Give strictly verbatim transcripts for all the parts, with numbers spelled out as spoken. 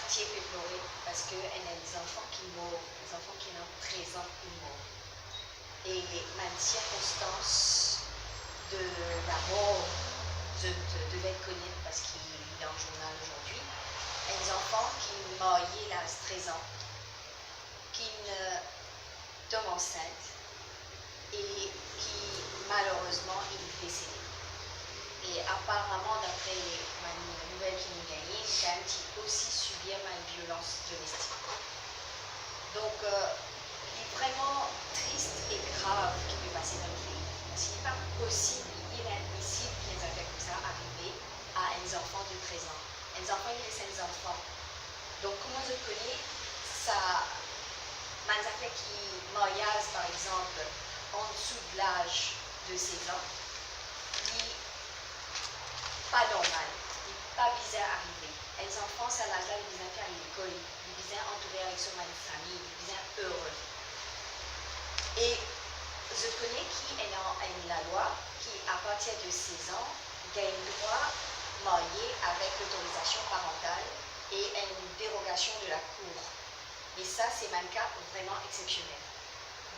Ti pe plore parski enn, enn zanfan ki mor, enn zanfan ki ena trez an, li mor. E bann sirkonstans de lamor, zot devet kone parski li dan zournal azordi. Enn zanfan ki marye laz trez an, ki, euh, tom ansint e ki malerezman inn desede. E aparaman, dapre bann nouvel ki nou gagne, li kantinn ti osi sibir bann violans domestik. Donk, euh, li vreman tris e grav ki pe pase dan nou pei. Parski li pa posib, li inadmisib ki enn zafer koumsa arive a enn zanfan de trez an. Enn zanfan, li res enn zanfan. Donk, kouma zot kone sa, bann zafer ki maryaz, par exanp, ansou de laz de sez an, li pa normal, li pa bizin arive. Enn zanfan, sa laz la, li bizin pe al lekol, li bizin antoure avek so bann fami, li bizin ere. E zot kone ki ena enn lalwa ki, apartir de sez an, gagn drwa marye avek lotorizasion parantal e enn derogasion de lakour. Me sa, se bann ka vreman exsepsionel.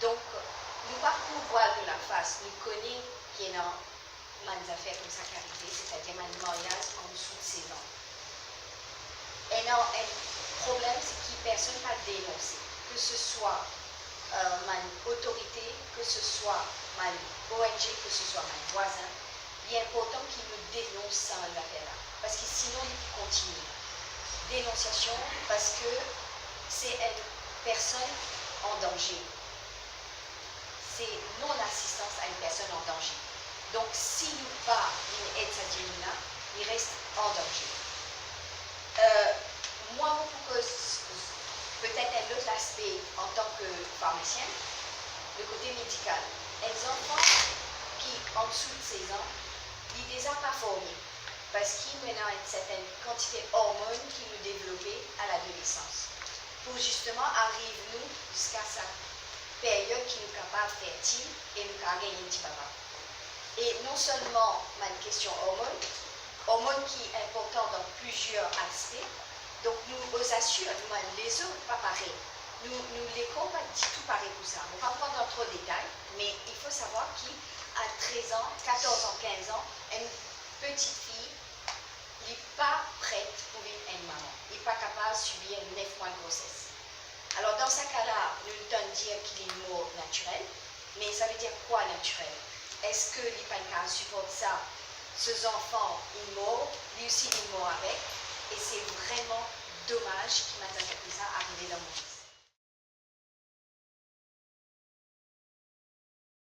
Donk, nou pa pou vwal nou lafas, nou kone ki ena bann zafer koumsa ki arive, setadir bann maryaz ansou de sez an. Ena enn problem, se ki personn pa denonse, ke se swa, euh, bann otorite, ke se swa bann O N G, ke se swa bann vwazin. Li inportan ki nou denons sa bann zafer la, parski sinon li pou kontigne. Denonsiasion, parski se enn personn an danze. Se non-asistans a enn personn an danze. Donk, si nou pa vinn ed sa dimoun la, li res an danze. Euh, mwa, mo pou koz petet enn lot laspe antan ke farmasien, le kote medikal. Enn zanfan ki ansou de sez an, li deza pa forme, parski nou ena enn sertenn kantite ormonn ki nou devlope a ladolesans, pou zisteman ariv nou ziska sa peryod ki nou kapav fertil e nou kapav gagn enn ti baba. E non selman bann kestion ormonn, ormonn ki inportan dan plizier aspe, donk nou, o zasir, nou bann lezo pa parey. Nou, nou lekor pa ditou pare pou sa. Mo pa pou rant dan tro detay, me il faut savoir ki a trez an, katorz an, kinz an, enn peti fi, li pa pret pou vinn enn mama. Li pa kapav sibir nef mwa de groses. Alor, dan sa ka la, nou tann dir ki li mor natirel, me sa ve dir kwa natirel? Eski li pa kapav siport sa, so zanfan, li mor, li osi li mor avek, e se vreman domaz ki bann zafer koumsa arive dan lemonn.